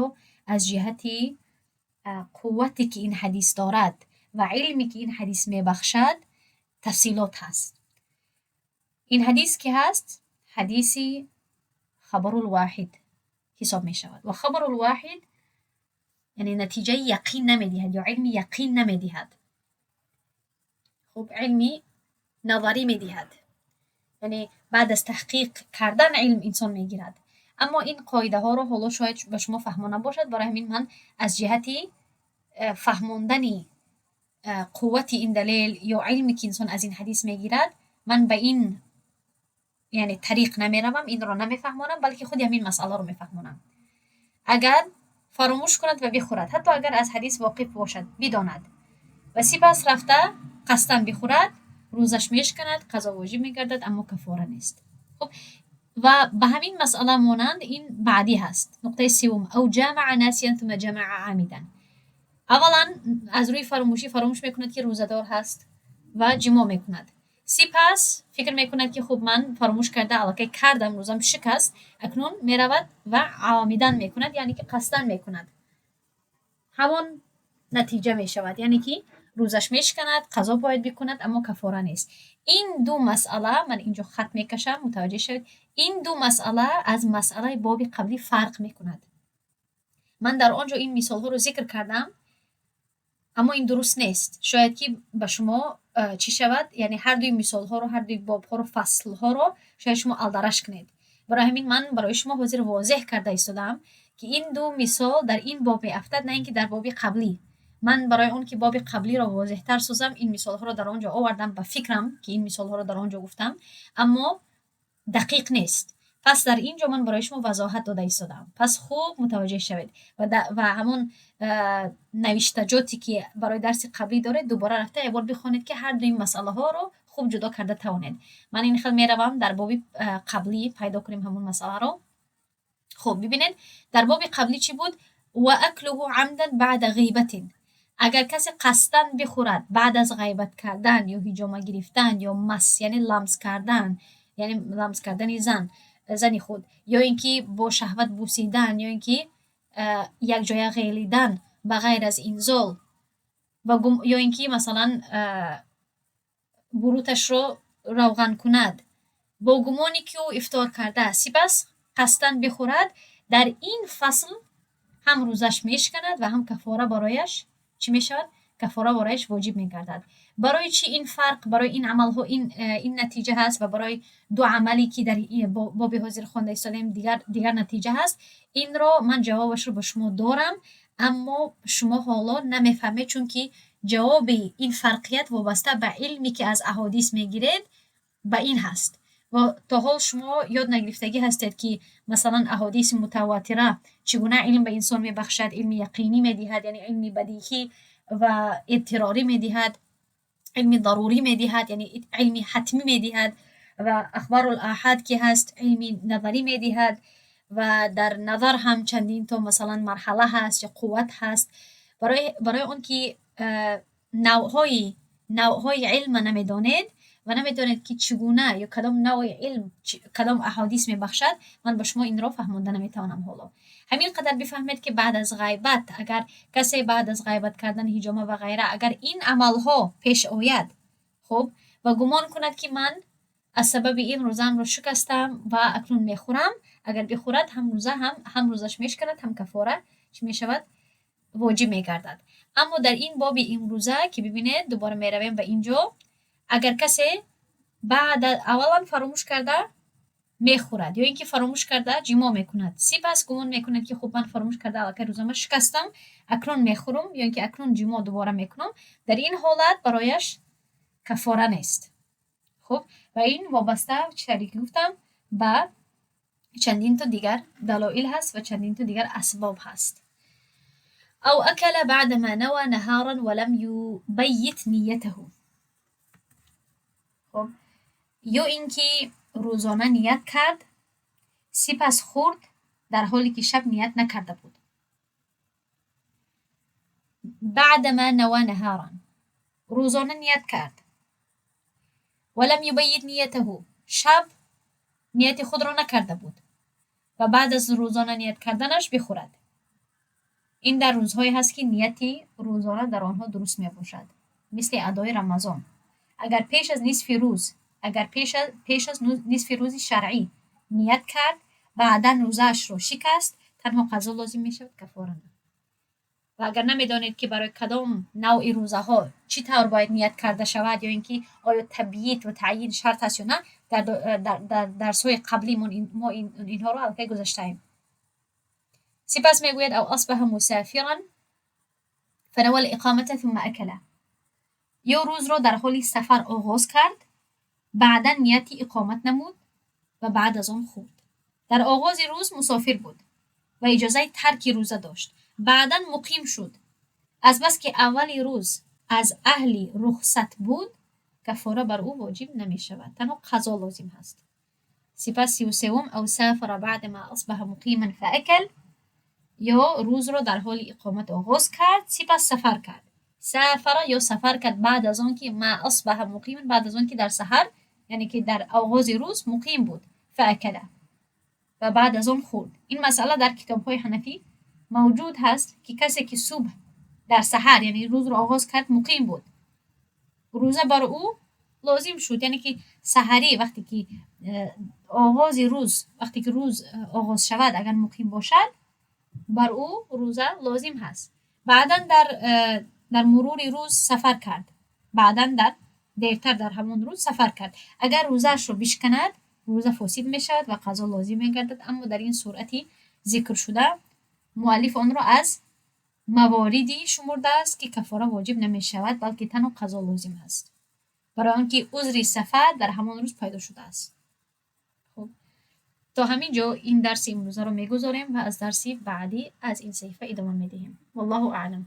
Speaker 2: аз ҷиҳати қуввате ки ин ҳадис дорад ва илме ки ин ҳадис мебахшад, тафсилот ҳаст. Ин ҳадис ки ҳаст, ҳадиси хабарул воҳид ҳисоб мешавад. Ва хабарул воҳид яъне натиҷаи яқин намедиҳад ё илми яқин намедиҳад. Хуб, илми назарӣ медиҳад. Яъне баъд аз таҳқиқ кардан илм инсон мегирад. Аммо ин қоидаҳоро ҳоло шояд ба шумо фаҳмо набошад, барои ҳамин ман аз ҷиҳати фаҳмондани қуввати ин далел ё илме ки инсон аз ин ҳадис мегирад, ман ба ин яъне тариқ намеравам, инро намефаҳмонам, балки худи ҳамин масъаларо мефаҳмонам. Агар фаромӯш кунад ва бихӯрад, ҳатто агар аз ҳадис воқиф бошад, бидонад ва сипас рафта қасдан бихӯрад, рӯзаш мешиканад, қазо воҷиб мегардад, аммо кафора нест. Хуб, ва ба ҳамин масъала монанд ин баъдӣ ҳаст. Нуқтаи севум: أو جامع ناسيا ثم جامع عامدا. Аввалан аз рӯи фаромӯшӣ фаромӯш мекунад, ки рӯзадор ҳаст, ва ҷимоъ мекунад. Сипас фикр мекунад, ки хуб, ман фаромӯш карда аллакай кардам, рӯзам шикаст, акнун меравад ва омидан мекунад, яъне ки қасдан мекунад. Ҳамон натиҷа мешавад, яъне ки рӯзаш мешиканад, қазо бояд бикунад, аммо кафора нест. Ин ду масъала, ман инҷо хат мекашам, мутаваҷҷеҳ шавед, ин ду масъала аз масъалаи боби қаблӣ фарқ мекунад. Ман дар он ҷо ин мисолҳоро зикр кардам, аммо ин дуруст нест. Шояд ки ба шумо чӣ шавад, яъне ҳар дуи мисолҳоро, ҳар дуи бобҳоро, фаслҳоро шояд шумо алдараш кунед. Барои ҳамин ман барои шумо ҳозир возеҳ карда истодаам, ки ин ду мисол дар ин боб меафтад, на ин ки дар боби қаблӣ. Ман барои он ки боби қаблиро возеҳтар созам, ин мисолҳоро дар он ҷо овардам, ба фикрам, ки ин мисолҳоро дар он ҷо гуфтам, аммо дақиқ нест. Пас дар ин ҷо ман барои шумо вазоҳат дода истодаам. Пас хуб мутаваҷҷеҳ шавед ва ҳамон навиштаҷоте ки барои дарси қаблӣ доред, дубора рафта якбор бихонед, ки ҳар дуи масъалаҳоро хуб ҷудо карда тавонед. Ман ин хел меравам дар боби қаблӣ, пайдо кунем ҳамон масъаларо. Хуб, бибинед, дар боби қаблӣ чӣ буд? وأكله عمدا بعد غيبة. Агар касе қасдан бихӯрад баъд аз ғайбат кардан ё ҳиҷома гирифтан ё мас, яъне ламс кардан, яъне ламс кардани зани худ, ё ин ки бо шаҳват бусидан, ё ин ки якҷоя ғелидан ба ғайр аз инзол ва ё ин ки масалан буруташро равған кунад бо гумоне ки ӯ ифтор кардааст, сипас қасдан бихӯрад, дар ин фасл ҳам рӯзаш мешиканад ва ҳам кафора барояш чӣ мешавад? Кафора барояш воҷиб мегардад. Барои чӣ ин фарқ барои ин амалҳо ин натиҷа ҳаст ва барои ду амале ки дар боби ҳозир хонда истодаем дигар натиҷа ҳаст? Инро ман ҷавобашро ба шумо дорам, аммо шумо ҳоло намефаҳмед, чунки ҷавоби ин фарқият вобаста ба илме ки аз аҳодис мегиред ба ин ҳаст. Ва то ҳол шумо ёд нагирифтагӣ ҳастед, ки масалан аҳодиси мутаватира чӣ гуна илм ба инсон мебахшад, илми яқинӣ медиҳад, яъне илми бадиҳӣ ва эдтирорӣ медиҳад, илми зарурӣ медиҳад, яъне илми ҳатмӣ медиҳад, ва ахбарул аҳад ки ҳаст, илми назарӣ медиҳад, ва дар назар ҳам чандин то масалан марҳала ҳаст ё қувват ҳаст. Барои он ки навъҳои илма намедонед ва намедонед, ки чӣ гуна ё кадом навъи илм кадом аҳодис мебахшад, ман ба шумо инро фаҳмонда наметавонам ҳоло. Ҳамин қадар бифаҳмед, ки баъд аз ғайбат, агар касе баъд аз ғайбат кардан, ҳиҷома ва ғайра, агар ин амалҳо пеш ояд, хуб, ва гумон кунад, ки ман аз сабаби ин рӯзаамро шикастам ва акнун мехӯрам, агар бихӯрад, ҳам рӯза ҳам рӯзаш мешиканад, ҳам кафора чӣ мешавад? Воҷиб мегардад. Аммо дар ин боби имрӯза ки бибинед, дубора меравем ба ин ҷо, агар касе баъд аввалан фаромӯш карда мехӯрад ё ин ки фаромӯш карда ҷимоъ мекунад, сипас гумон мекунад, ки хуб, ман фаромӯш карда аллакай рӯзама шикастам, акнун мехӯрам ё ин ки акнун ҷимоъ дубора мекунам, дар ин ҳолат барояш кафора нест. Хуб, ва ин вобаста, чӣ тавре ки гуфтам, ба чандин то дигар далоил ҳаст ва чандин то дигар асбоб ҳаст. أو أكل بعدما نوى نهارا ولم يبيت نيته. Хуб, ё ин ки рӯзона ният кард. Сипас хӯрд, дар ҳоле ки шаб ният накарда буд. بعدما نوى نهارا, рӯзона ният кард. ولم يبيت نيته, шаб нияти худро накарда буд ва баъд аз рӯзона ният карданаш бихӯрад. Ин дар рӯзҳое ҳаст, ки нияти рӯзона дар онҳо дуруст мебошад, мисли адои Рамазон. Агар пеш аз нисфи рӯз, агар пеш аз нисфи рӯзи шаръӣ ният кард, баъдан рӯзаашро шикаст, танҳо қазо лозим мешавад, каффора не. Ва агар намедонед, ки барои кадом навъи рӯзаҳо чӣ тавр бояд ният карда шавад ё ин ки оё табйит ва таъйин шарт аст ё на, дар дарсҳои қаблӣ мо инҳоро аллакай гузаштаем. Сипас мегӯяд: أو أصبح مسافرا فنوى الإقامة ثم أكل. Ё рӯзро дар ҳоли сафар оғоз кард, баъдан нияти иқомат намуд ва баъд аз он хӯрд. Дар оғози рӯз мусофир буд ва иҷозаи тарки рӯза дошт, баъдан муқим шуд. Азбаски аввали рӯз аз аҳли рухсат буд, каффора бар ӯ воҷиб намешавад, танҳо қазо лозим ҳаст. Сипас 33-ум: أو سافر بعدما أصبح مقيما فأكل. Ё рӯзро дар ҳоли иқомат оғоз кард, сипас сафар кард. سافر ё сафар кард баъд аз он ки ما أصبح مقيما, баъд аз он ки дар саҳар, яъне ки дар оғози рӯз муқим буд. فأكل, ва баъд аз он хӯрд. Ин масъала дар китобҳои ҳанафӣ мавҷуд ҳаст, ки касе ки субҳ дар саҳар, яъне рӯзро оғоз кард, муқим буд, рӯза бар ӯ лозим шуд. Яъне ки саҳарӣ, вақте ки оғози рӯз, вақте ки рӯз оғоз шавад, агар муқим бошад, бар ӯ рӯза лозим ҳаст. Баъдан дар мурури рӯз сафар кард, баъдан дар дертар дар ҳамон рӯз сафар кард, агар рӯзаашро бишканад, рӯза фосид мешавад ва қазо лозим мегардад. Аммо дар ин сурати зикршуда муаллиф онро аз мавориди шумурдааст, ки каффора воҷиб намешавад, балки танҳо қазо лозим аст, барои он ки узри сафар дар ҳамон рӯз пайдо шудааст. Хуб, то ҳамин ҷо ин дарси имрӯзаро мегузорем ва аз дарси баъдӣ аз ин саҳифа идома медиҳем. والله أعلم.